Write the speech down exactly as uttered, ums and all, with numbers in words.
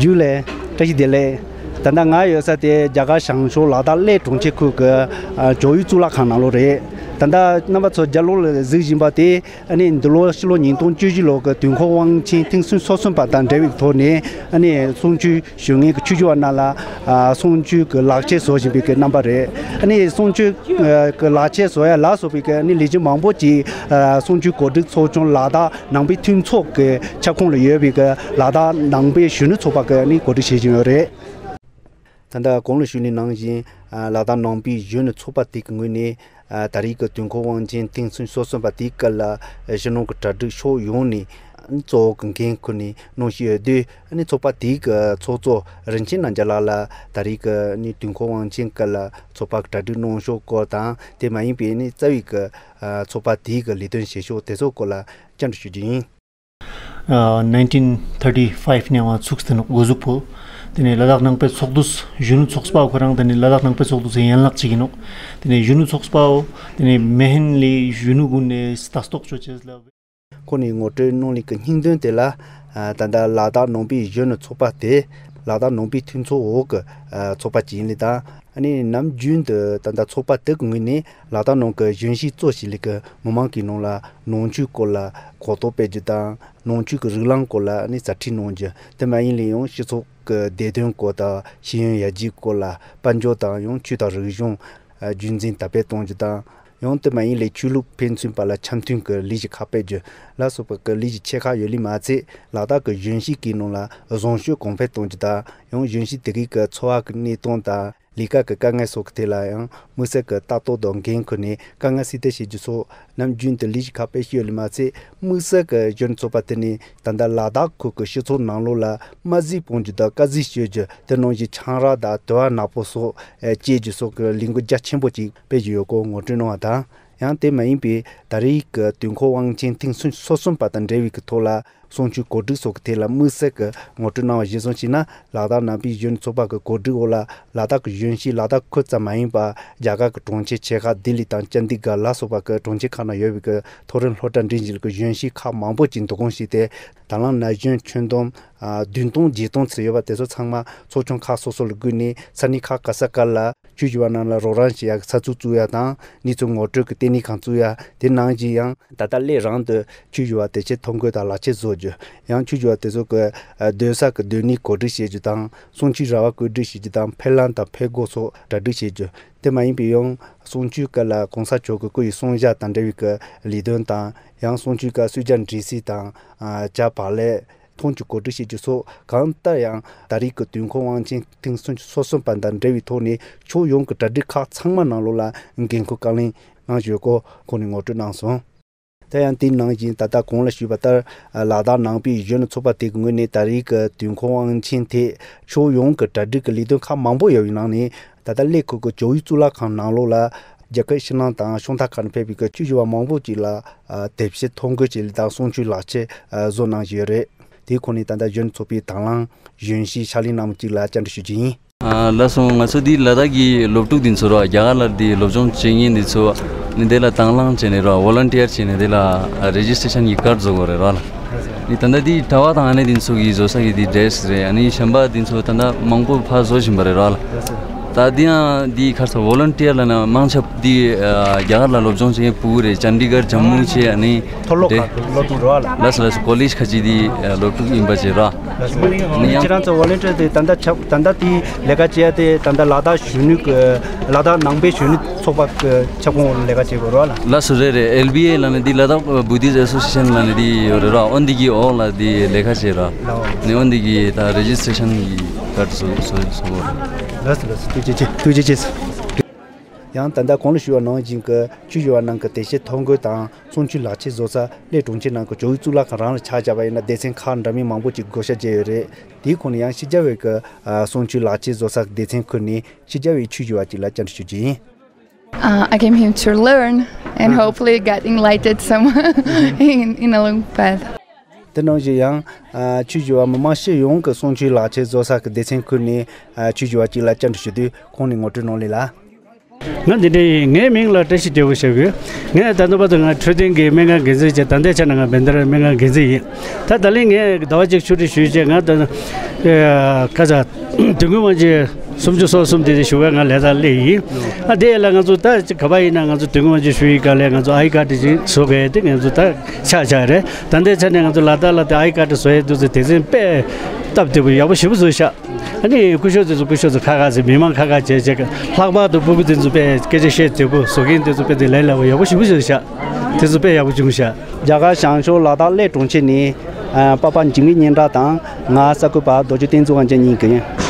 ཡུལ་ལས། བཀྲ་ཤིས་བདེ་ལེགས། ད་ལྟ་ང་ཡོད་ས་དེ་རྒྱ་གར་བྱང་ཕྱོགས་ལ་དྭགས་གླེ་གྲོང་ཁྱེར་ཁུལ་གྱི་ཨ་ཇོ་ཡུ་གཙུག་ལག་ཁང་ནང་ལོགས་རེད། ད་ལྟ་རྣམ་པ་ཚོ་རྒྱབ་ལོགས་ལ་གཟིགས་བཞིན་པ་དེ་ཨ་ནི་འདི་ལོ་ཕྱི་ལོ་ཉིས་སྟོང་བཅུ་བཞི་ལོ་གི་དུས་འཁོར་དབང་ཆེན་ཐེངས་སོ་གསུམ་པ་དང་འབྲེལ་བའི་ཐོག་ནས་ཨ་ནི་གསུང་ཆོས་ཞུ་མཁན་གྱི་ཆོས་ཞུ་བ་རྣམས་ལ་ཨ་གསུང་ཆོས་ཀྱི་ལག་ཁྱེར་བཟོ་བཞིན་པའི་གི་རྣམ་པ་རེད། ཨ་ནི་གསུང་ཆོས་ཀྱི་ལག་ཁྱེར་བཟོ་ཡ་ལ་སོགས་པའི་གི་ཨ་ནི་ལས་བྱེད་མང་པོ་ཅིག་ཨ་གསུང་ཆོས་གོ་སྒྲིག་ཚོགས་ཆུང་ལ་དྭགས་ནང་པའི་མཐུན་ཚོགས་ཀྱི་ཁྱབ་ཁོངས་ལ་ཡོད་པའི་གི་ལ་དྭགས་ནང་པའི་གཞོན་ནུ་ཚོགས་པ་གི་ཨ་ནི་གོ་སྒྲིག་བྱེད་བཞིན་ཡོད་རེད། ད་ལྟ་གོང་ལ་ཞུས་ནི་ནང་བཞིན་ཨ་ལ་དྭགས་ནང་པའི་གཞོན་ནུ་ཚོགས་པ་དེ་གི་ངོས་ནས་ཨ་ད་རེས་ཀྱི་དུས་འཁོར་དབང་ཆེན་ཐེངས་སོ་གསུམ་པ་དེའི་སྐབས་ལ་ཨ་ཕྱི་ནང་གི་གྲ་སྒྲིག་ཕྱོགས་ཡོངས་ནས་ཨ་གཙོ་བོ་གི་འགན་ཁུར་ནས་གནང་བཞིན་ཡོད་དུས། ཨ་ནི་ཚོགས་པ་དེའི་གི་ཚོགས་གཙོ་རིན་ཆེན་རྣམ་རྒྱལ་ལགས་ལ་ད་རེས་ཀྱི་ཨ་ནི་དུས་འཁོར་དབང་ཆེན་སྐབས་ལ་ཚོགས་པ་གི་གྲ་སྒྲིག་གནང་ཕྱོགས་སྐོར་དང་། དེ་མ་ཡིན་པའི་ཨ་ནི་རྩ་བའི་གི་ཨ་ཚོགས་པ་དེའི་གི་ལས་དོན་བྱེད་ཕྱོགས་དེ་ཚོ་སྐོར་ལ་བཅར་འདྲི་ཞུ་རྒྱུ་ཡིན། ཨ་nineteen thirty five ནས་ང་ཚུགས་ཏེ་ནོག་འགོ་འཛུགས་པོ། དེ་ནས་ལ་དྭགས་ནང་པའི་ཚོགས་འདུ། གཞོན་ནུ་ཚོགས་པ་ཁོ་རང་དེ་ནས་ལ་དྭགས་ནང་པའི་ཚོགས་འདུ་ཡན་ལག་ཅིག་ཡིན་ནོག་དེ་ནས་གཞོན་ནུ་ཚོགས་པའོ། དེ་ནས་མེ་ཧན་ལི་གཞོན་ནུ་ཀུན་ནས་ལྟ་རྟོག་ཆོ་ཆེས་ལ། ཁོ་ནས་ངོ་སྤྲོད་གནང་ལུགས་ཀྱི་སྙིང་དོན་དེ་ལ། ཨ་ད་ལྟ་ལ་དྭགས་ནང་པའི་གཞོན་ནུ་ཚོགས་པ་དེ་ལ་དྭགས་ནང་པའི་མཐུན་ཚོགས་འོག་གི་ཨ་ཚོགས་པ་ཅིག་ཡིན་ལུགས་དང་། ཨ་ནི་ནམ་རྒྱུན་དུ་ད་ལྟ་ཚོགས་པ་དེ་གི་ངོས་ནས་ལ་དྭགས་ནང་གི་གཞོན་སྐྱེས་གཙོ་བྱས་ལུགས་ཀྱི་མི་མང་གི་ནང་ལ་ནང་ཆོས་སྐོར་ལ་གོ་རྟོགས་སྤེལ་རྒྱུ་དང་། ནང་ཆོས་ཀྱི་རིགས་ལམ་སྐོར་ལ་ཨ་ནི་ཟབ་ཁྲིད་གནང་རྒྱུ། དེ་མ་ཡིན་ལས་ཡང་སྤྱི་ཚོགས་ཀྱི་བདེ་དོན་སྐོར་དང་། ཤེས་ཡོན་ཡར་རྒྱས་སྐོར་ལ་དཔལ་འབྱོར་དང་ཡང་ཆོས་དང་རིག་གཞུང་ཨ་རྒྱུན་འཛིན་དར་སྤེལ་གཏོང་རྒྱུ་དང་། ཡང་དེ་མ་ཡིན་ལས་ཆོས་ལུགས་ཕན་ཚུན་བར་ལ་འཆམ་མཐུན་གྱི་ལས་གཞི་ཁག་སྤེལ་རྒྱུ་ལ་སོགས་པ་གི་ལས་གཞི་ཆེ་ཁག་ཡོད་ལུགས་མ་ཚད། ལ་དྭགས་ཀྱི་གཞོན་སྐྱེས་ཀྱི་ནང་ལ་བཟང་སྤྱོད་གོང་འཕེལ་གཏོང་རྒྱུ་དང་། ཡང་གཞོན་སྐྱེས་དེ་གའི་གི་འཚོ་བ་གི་གནས་སྟངས་དང་། ལས་ཀ་གི་དཀའ་ངལ་སོགས་ཀྱི་ཐད་ལ་ཡང་དམིགས་བསལ་གྱི་ལྟ་རྟོག་དང་འགན་ཁུར་ནས་དཀའ་ངལ་སེལ་ཐབས་བྱེད་རྒྱུ་སོགས་ནམ་རྒྱུན་དུ་ལས་གཞི་ཁག་སྤེལ་བཞིན་ཡོད་ལུགས་མ་ཚད། དམིགས་བསལ་གྱི་གཞོན་ནུ་ཚོགས་པ་དེ་ནི་ད་ལྟ་ལ་དྭགས་ཁུལ་གྱི་སྤྱི་ཚོགས་ནང་ལོགས་ལ་དམར་ཟས་སྤོང་རྒྱུ་དང་དཀར་ཟས་སྤྱོད་རྒྱུ། དེ་ནང་བཞིན་ཆང་རག་དང་དུ་བ་ནག་པོ་སོགས་ཨེ་བཅད་རྒྱུ་སོགས་ཀྱི་ལས་འགུལ་རྒྱ་ཆེན་པོ་ཅིག་སྤེལ་བཞིན་ཡོད་སྐོར་ངོ་སྤྲོད་གནང་བ་དང་། ཡང་དེ་མ་ཡིན་པའི་ད་རེས་ཀྱི་དུས་འཁོར་དབང་ཆེན་ཐེངས་སོ་གསུམ་པ་དང་འབྲེལ་བའི་གི་ཐོག་ལ། གསུང་ཆོས་གོ་སྒྲིག་སོགས་ཀྱི་ཐད་ལ་དམིགས་བསལ་གྱི་ངོ་སྤྲོད་གནང་བ་གཞིར་བཟུང་བྱས་ན། ལ་དྭགས་ནང་པའི་གཞོན་ནུ་ཚོགས་པ་གི་གོ་སྒྲིག་འོག་ལ་ལ་དྭགས་ཀྱི་གཞོན་སྐྱེས་ལ་དྭགས་ཁུལ་ཙམ་མ་ཡིན་པར་རྒྱ་གར་གྱི་གྲོང་ཁྱེར་ཆེ་ཁག་ལྡི་ལི་དང་ཅན་དི་གྷར་ལ་སོགས་པ་གི་གྲོང་ཁྱེར་ཁག་ནང་ཡོད་པའི་གི་མཐོ་རིམ་སློབ་གྲྭ་འགྲིམ་བཞིན་གྱི་གཞོན་སྐྱེས་ཁག་མང་པོ་ཅིག་འདུ་སྐོང་བྱས་ཏེ། དང་བླངས་ན་གཞོན་ཁྱོན་བསྡོམས་ཨ་བདུན་སྟོང་བརྒྱད་སྟོང་ཙམ་ཡོད་པ་དེ་ཚོ་ཚང་མ་ཚོགས་ཆུང་ཁག་སོ་སོ་ལ་བགོས་ནས་ས་གནས་ཁག་ག་ས་ག་ལ་ཆོས་ཞུ་བ་རྣམས་ལ་རོགས་རམ་བྱེད་ཡག་གི་ས་ཚུགས་བཙུགས་ཡ་དང་། གནས་ཚུལ་ངོ་སྤྲོད་ཀྱི་ལྟེ་གནས་ཁང་བཙུགས་ཡ། དེ་ནང་བཞིན་ཡང་ད་ལྟ་སླད་རང་དུ་ཆོས་ཞུ་བ་དེ་ཚོའི་ཐོ་འགོད་དང་ལག་ཁྱེར་བཟོ་རྒྱུ། ཡང་ཆོས་ཞུ་བ་དེ་ཚོ་གི་ཨ་སྡོད་ས་གི་སྡོད་གནས་གོ་སྒྲིག་བྱེད་རྒྱུ་དང་། གསུང་ཆོས་ར་བ་བཀོད་སྒྲིག་བྱེད་རྒྱུ་དང་། ཕེབས་ལམ་དང་ཕེབས་སྒོ་སོགས་གྲ་སྒྲིག་བྱེད་རྒྱུ། དེ་མ་ཡིན་པའི་ཡང་གསུང་ཆོས་སྐབས་ལ་གོང་ས་མཆོག་གི་སྐུ་ཡི་གསུང་བཤད་དང་འབྲེལ་བའི་གི་ལས་དོན་དང་། ཡང་གསུང་ཆོས་སྐབས་གསོལ་ཇ་འབྲི་ས་དང་ཨ་ཇ་བག་ལེབ་འཐུང་རྒྱུ་གོ་སྒྲིག་བྱེད་རྒྱུ་སོགས། གང་ལྟར་ཡང་ད་རེས་ཀྱི་དུས་འཁོར་དབང་ཆེན་ཐེངས་སོ་གསུམ་པ་དང་འབྲེལ་བའི་ཐོག་ནས་ཕྱོགས་ཡོངས་ཀྱི་གྲ་སྒྲིག་ཁག་ཚང་མ་ནང་ལོགས་ལ་འགན་ཁུར་བཀའ་ལན་གནང་བཞིན་ཡོད་སྐོར་ཁོང་ནས་ངོ་སྤྲོད་གནང་སོང་། དེ་ཡང་དེའི་ནང་བཞིན་ད་ལྟ་གོང་ལ་ཞུས་པ་ལྟར། ལ་དྭགས་ནང་པའི་གཞོན་ནུ་ཚོགས་པ་དེ་གི་ངོས་ནས་ད་རེས་ཀྱི་དུས་འཁོར་དབང་ཆེན་ཐད་ཕྱོགས་ཡོངས་ཀྱི་གྲ་སྒྲིག་གི་ལས་དོན་ཁག་མང་པོ་ཡོད་པའི་ནང་ནས། ད་ལྟ་གླེ་ཁུལ་གྱི་ཇོ་ཡུ་གཙུག་ལག་ཁང་ནང་ལོགས་ལ་རྒྱལ་ཁབ་ཕྱི་ནང་དང་ཕྱོགས་མཐའ་ཁག་ནས་ཕེབས་པའི་གི་ཆོས་ཞུ་བ་མང་པོ་ཅིག་ལ་ཨ་དེབ་ཆེན་ཐོ་འགོད་བྱེད་ལས་དང་གསུང་ཆོས་ལག་ཁྱེར་ཨ་བཟོ་གནང་བཞིན་ཡོད་རེད། དེའི་ཁོངས་ནས་ད་ལྟ་གཞོན་ནུ་ཚོགས་པའི་དང་བླངས་གཞོན་སྐྱེས་ཕྱག་ལས་གནང་མི་གཅིག་ལ་བཅར་འདྲི་ཞུ་རྒྱུ་ཡིན། ཨ་ལགས་སོ། ང་ཚོ་འདི་ལ་དྭགས་ཀྱི་སློབ་ཕྲུག་འདི་ཚོ་ར་རྒྱ་གར་ལ་འདི་སློབ་སྦྱོང་བྱེད་མཁན་འདི་ཚོ་ནི་དེ་ལ་དང་བླངས་བྱས་ནས་ར་ཝོ་ལན་ཊི་ཡར་བྱས་ནས་དེ་ལ་རེ་ཇི་སི་ཊེ་ཤན་གྱི་ཀར་བཟོ་དགོས་རེད་ར་ལ། ནི་ད་ལྟ་འདི་གྲྭ་པ་དང་ཨ་ནེ་འདི་ཚོ་གི་བཟོ་ས་གི་འདི་ཌི་རེ་སི་རེད། ཨ་ནི་གཞན་པ་འདི་ཚོ་ད་ལྟ་མང་པོ་ཕར་བཟོ་བཞིན་པ་རེད་ར་ལ། ད་འདི་ཡང་འདི་ཁར་ས་ཝོ་ལན་ཊི་ཡར་ལབ་ན་མང་ཆེ་བ་འདི་ཨ་རྒྱ་གར་ལ་སློབ་སྦྱོང་བྱེད་མཁན་ཕྲུ་གུ་རེད། ཅན་ཌི་གར་ཇམ་མུ་བྱས། ཨ་ནི་མཐོ་སློབ་དེ་ཁག་གི་སློབ་ཕྲུག་རེད་བ་ལ། ལགས་སོ་ལགས་སོ། ཀོ་ལེཇ་ཁ་ཅིག་འདི་ཨ་སློབ་ཕྲུག་ཡིན་པ་བྱས་ར། ལགས་སོ། ནི་ཡང་ཁྱེད་རང་ཚོ་ཝོ་ལན་ཊི་ཡར་དེ་ད་ལྟ་ཆ་ད་ལྟ་དེ་ལས་ཀ་བྱེད་ཡ་དེ་ད་ལྟ་ལ་དྭགས་གཞོན་ནུ་གི་ལ་དྭགས་ནང་པའི་གཞོན་ནུ་ཚོགས་པ་གི་ཁྱབ་ཁོངས་ལས་ཀ་བྱེད་དགོས་རེད་བ་ལ། ལགས་སོ་རེད་རེད། ཨེལ་བི་ཨེ་ལབ་ན་འདི་ལ་དྭགས་བུ་དྷི་སི་ཊི་ཨེ་སོ་སི་ཨེ་ཤན་ལབ་ན་འདི་ཡོད་རེད་ར། འོ་འདི་གི་འོག་ལ་འདི་ལས་ཀ་བྱེད་ར། ལའོ། ནི་འོ་འདི་གི་ད་རེ་ཇི་སི་ཊེ་ཤན་གི་ཀར་བཟོ་བཟོ་བཟོ་དགོས་རེད། ལགས་སོ་ལགས་སོ། ཐུགས་རྗེ་ཆེ། ཐུགས་རྗེ་ཆེ། ཡང་ད་ལྟ་གོང་ལ་ཞུས་པ་ནང་བཞིན་གྱི་ཆོས་ཞུ་བ་རྣམས་ཀྱི་དེབ་ཆེན་ཐོ་འགོད་དང་གསུང་ཆོས་ལག་ཁྱེར་བཟོ་ས་གླེ་གྲོང་ཁྱེར་ནང་གི་ཇོ་ཡུ་གཙུག་ལག་ཁང་རང་ལ་ཆ་བཞག་པ་ཡིན་ན་སྡེ་ཚན་ཁག་འདྲ་མིན་མང་པོ་ཅིག་བགོ་བཤའ་བྱས་ཡོད་རེད། དེའི་ཁོངས་ནས་ཡང་ཕྱི་རྒྱལ་བའི་གི་ཨ་གསུང་ཆོས་ལག་ཁྱེར་བཟོ་ས་སྡེ་ཚན་ཁུལ་ནས་ཕྱི་རྒྱལ་བའི་ཆོས་ཞུ་བ་ཅིག་ལ་བཅར་འདྲི་ཞུ་རྒྱུ་ཡིན། Uh, I came here to learn and hopefully get enlightened some in, in a long path. དེ་ནང་བཞིན་ཡང་ཨ་ཆོས་ཞུ་བ་མི་མང་སྤྱི་ཡོངས་ཀྱི་གསུང་ཆོས་ལག་ཁྱེར་བཟོ་ས་ཀྱི་སྡེ་ཚན་ཁུལ་ནས་ཨ་ཆོས་ཞུ་བ་གཅིག་ལ་བཅར་འདྲི་ཞུ་དུས་ཁོང་ནས་ངོ་སྤྲོད་གནང་ལེ་ལ། ང་འདི་འདྲ་ཡིན། ངའི་མིང་ལ་བཀྲ་ཤིས་བདེ་པོ་ཞུ་གི་ཡོད། ངས་ད་ལྟ་བར་དུ་ང་འཕྲོད་བསྟེན་གྱི་སྨན་ཁང་འགན་འཛིན་བྱས། ད་ལྟའི་ཆ་ནས་ང་བྷན་དྷ་རའི་སྨན་ཁང་འགན་འཛིན་ཡིན། ད་ད་ལན་ངས་ཟླ་བ་གཅིག་ཆུ་ཚོད་ཞུས་བྱས། ང་ད་ཁ་ཚ་དོན་དངོས་མ་བྱས་སུམ་ཅུ་སོ་གསུམ་དེ་དེ་ཞུ་ག་ང་ལས་ས་སླེབས་ཡིན། ཨ་དེ་ལ་ང་ཚོ་ད་ག་པ་ཡིན་ན་ང་ཚོ་དོན་དངོས་མ་བྱས་ཞུ་ཡི་ག་ལས་ང་ཚོ་ཨའི་ཀར་དེ་ཅིག་བཟོ་གི་དེ་ང་ཚོ་ད་ཆག་ཆག་རེད། ད་ལྟའི་ཆ་ནས་ང་ཚོ་ལ་དྭགས་ལ་དེ་ཨའི་ཀར་དེ་བཟོ་ཡས་དུས་ཚོད་དེ་ཚན་དཔེ་སྟབས་བདེ་པོ་ཡག་པོ་ཞེ་པོ་བཟོས་ཤག་ཨ་ནི་སྐུ་ཞབས་དེ་ཚོ་སྐུ་ཞབས་ཚོ་ཁ་ཁ་ཟེར། མི་མང་ཁ་ཁ་བྱས་བྱས། ལྷག་པར་དུ་སྤུ་གུ་དེ་ཚོ་དཔེ་སྐད་ཆ་བཤད་བདེ་པོ། བཟོ་མཁན་དེ་ཚོ་དཔེ་དེ་ལས་སླ་པོ་ཡག་པོ་ཞེ་པོ་བྱས་ཤག་དེ་ཚོ་དཔེ་ཡག་པོ་བྱུང་ཤག་རྒྱ་གར་བྱང་ཕྱོགས་ལ་དྭགས་གླེ་གྲོང་ཁྱེར་ནས། ཨ། པ་ཕ་འཇིགས་མེད་སྙན་གྲགས་དང་། ང་གསར་འགོད་པ་རྡོ་རྗེ་བསྟན་འཛིན་དབང་ཆེན་གཉིས་ཀྱིས།